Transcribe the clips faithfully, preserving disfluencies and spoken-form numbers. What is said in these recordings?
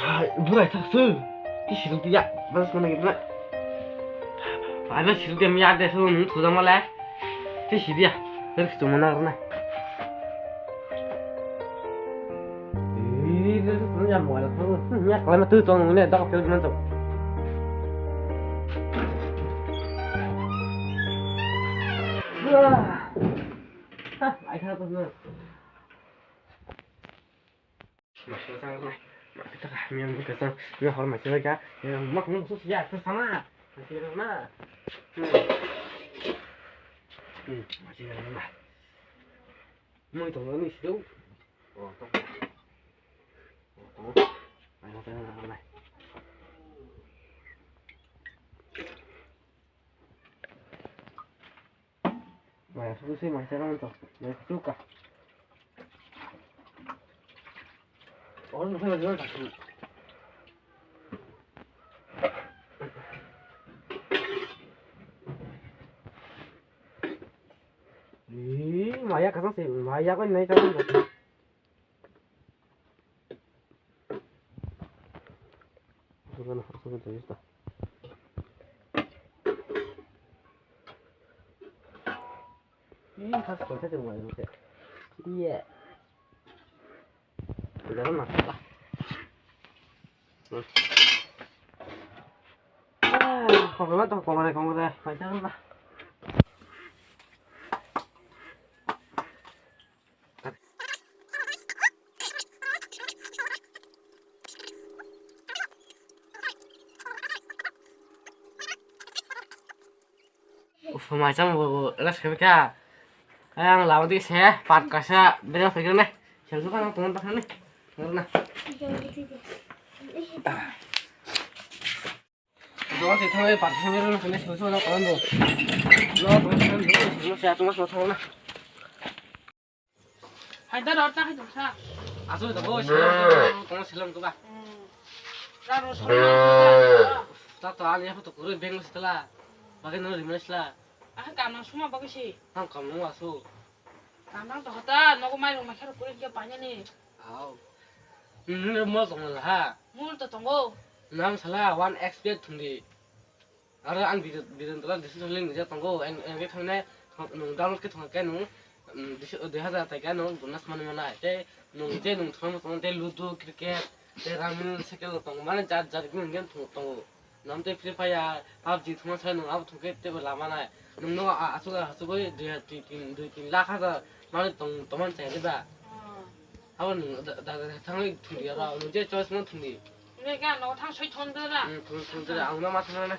Burai thak su. Ti siru ti ya. Bas mana gitu na. Ada siru dia mi ada su nu tu sama le. Ti siru ya. Terus tu mana na. Ih, dia tu ya mau ada tu. Ya kalau tu tu ni dah kau mana tu. Wah. Hah, ai thak tu. Maising rwchapnai. Miyam ni kwchang, miyam hor maising rwkha. Mak nung sus ya, sus sama. Maising rwna. Hmm. Hmm, maising rwna. Mui tongo ni sido. Oh, tongo. Oh, tongo. Ai, tongo, tongo, tongo. Maya susu maya sarang to. Maya susu ka. Orang nunggu lagi orang kasih. Ih, maya kasang sih, maya kau naik kasang. Ih, khas kau saja mulai nanti. Iya. Udah lama lah. Ah, kau kemana tuh, kau mana, kau mana? Macam lah. Uf, mai chang bo, bo, rest khe kha. Ang lama di se, part kaisa, bera phai khe ne. Sel su ka tong ta ne. Ngor na. Dogan se thang, part thang, ne, sel su na kon do. Lo, part thang, sel su na, sel su na. Hai da rota hai dong sa. Aso da bo, sel su na, kon sel su ba. Hmm. Da ro so na. Ta to ani apa to kuru beng sitla. Bagai no rimesla. Ah, kam nang suma bagai si. Ang kam nang aso. Kam nang to hota, nogo mai rong mai kharo kuru ke panya ni. Au. Hmm, mo tong la ha. Mul to tongo. Nang sala one X bet thung di. Aro ang video, video tola decision link nija tongo, ang, ang khe thangnai, nung download khe thang khe nung, um, dis-, dui hazar tai khe nung bonus mani manai, tei nung je nung thangma tongo, tei ludo, cricket, tei ramin, cycle rok tongo, mane jat jat ni game thung tongo. Nang tei Free Fire, pubg thangma sai nung abo thung khe teibo lama nai. Nung no a-, aswk aswk oi dui, dui, tin, dui, tin lakh hazar mani tong, tongmani chai diba? Abo nung da, da, da, thangwi thung di aro, nung je choice mo thung di. Nge ga no thang soi thon de na. Hmm, thun, thun, thun, ang no ma thun na.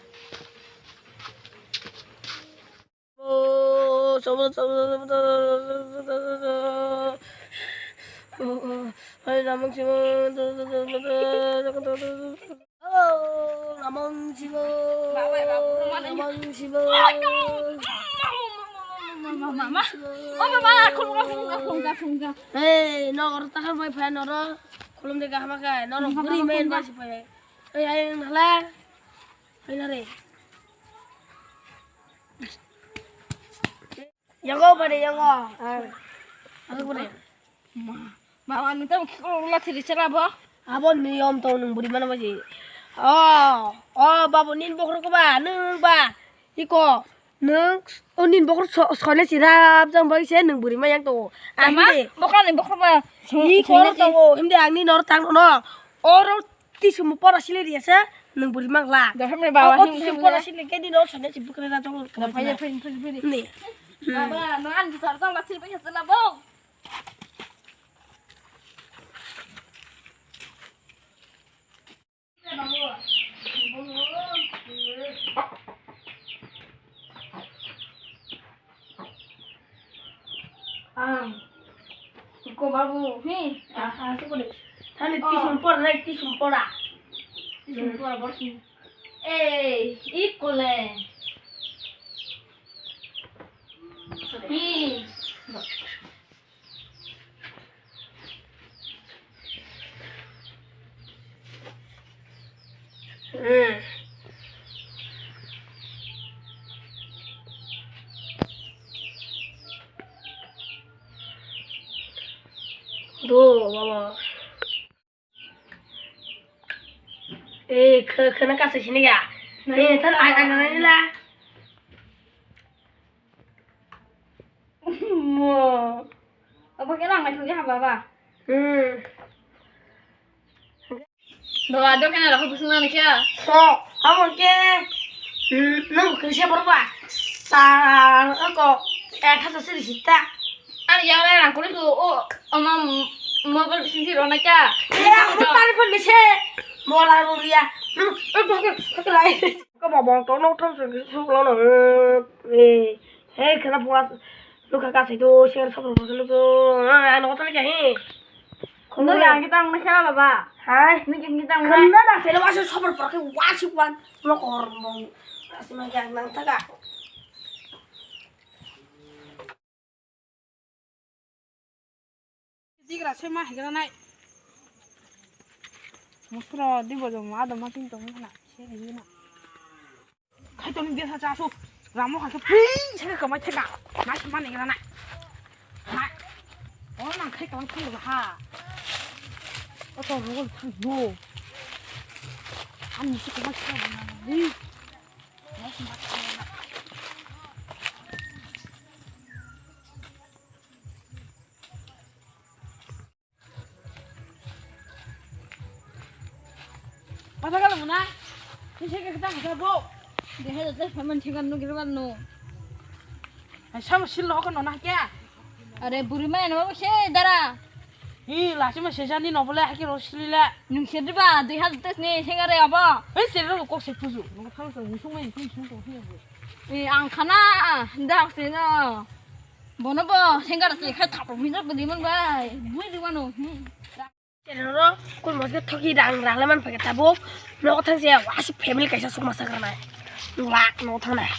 Oh, sobo, sobo, sobo, sobo, sobo. Oh, oh. Hai, namang simo. Oh, namang simo. Babai, babu, mana ni? Namang simo. Mama, mama. Oh, mama, khulga, khulga, khulga, khulga. Hey, nokor tahar bai phai noro. Khulum de gahma kai. Noro buri men basi phai. Ei, ayang nala. Hai nare. Yango bade yango. Ah. Aku bade. Ma, ma, ma, nita ko la thiri chala bo. Abo niyom to nung buri mana baji. Oh, oh, babu nin bokhro ko ba, nung ba. Iko, nung, o nin bokhro so-, sone sirap jang bai se nung buri ma yang to. Ah, Ama, himde. Bokra ni bokhro ba. Ni koro to, himde ang ni nor tang no. Oro tisum pora sile dia se, nung buri mang la. Dah me bawa. Oh, oh, him, tisum him, pora him. Sile ke di no sone si bukre na jong. Dah, phai, phai, phai, phai. Ni. Baba, no an di tar tang la thiri pa ya sala bo. Ang. Ko babu, hi. Ah, ah, suko de. Thani tisum pora, nai tisum pora. Tisum pora borsi. Ei, ikole. Hi. Do, baba. Eh, khe-, kheno kasai sini ya. Eh, thar ai, ai, ai, ai, la. Mo. Abo khe lang mai thung ya, baba. Hmm. Baba, do kena rokho busung nang kya? Ho, amo ke. Hmm, nang khe se borba. Sa, ako, ek hasa siri sita. Ani ya, rang kuri tu, o, ama mobile sing siro na kya? Eh, ako tari phone bese. Mola ruria. Hmm, eh, eh, eh, eh, eh. Kama bong to no thang se su lo no. Eh, eh, khana pura lukha ka se to share sab ro lo to. Ah, ano to ke he. Khundu ya kita mung kha baba. Hai. Ni kita mung. Khundu na se lo asu sab ro ke wa si wan. Lo kor bong. Asi ma ya nang ta ka. Digra se ma higra nai. Musro di bo jong ma do ma tin tong na se ni na. Khai tong dia sa cha su. Ramo khai ke pui se ka mai theka. Nai se ma ni gra nai. Nai. O nang khai tong thang ha. O to ro thang yo. Ani se ka mai thang na ni. Nai se ma thang na. Patha kala muna. Ni se ke ta kasa bo. Dehe de te phaman thikan nu girban nu. Ai, samo sil lo ko nona kya? Are buri ma no se dara. Hi, lasi ma sejani no bole haki ro silila. Nung se diba, dui hajar tes ni sengare abo. Ei, se ro kok se puju. Nung thang thang nung sung mai nung sung sung sung. Eh, ang khana, dak se no. Bono bo, sengare se khai thap mi jak di man bai. Bui di mano. Hmm. Teroro, kul mos ke thoki rang rang le man phai tabuk. Nogo thang se, wasi family kaisa suk masa karnai. Wak, nogo thang nai.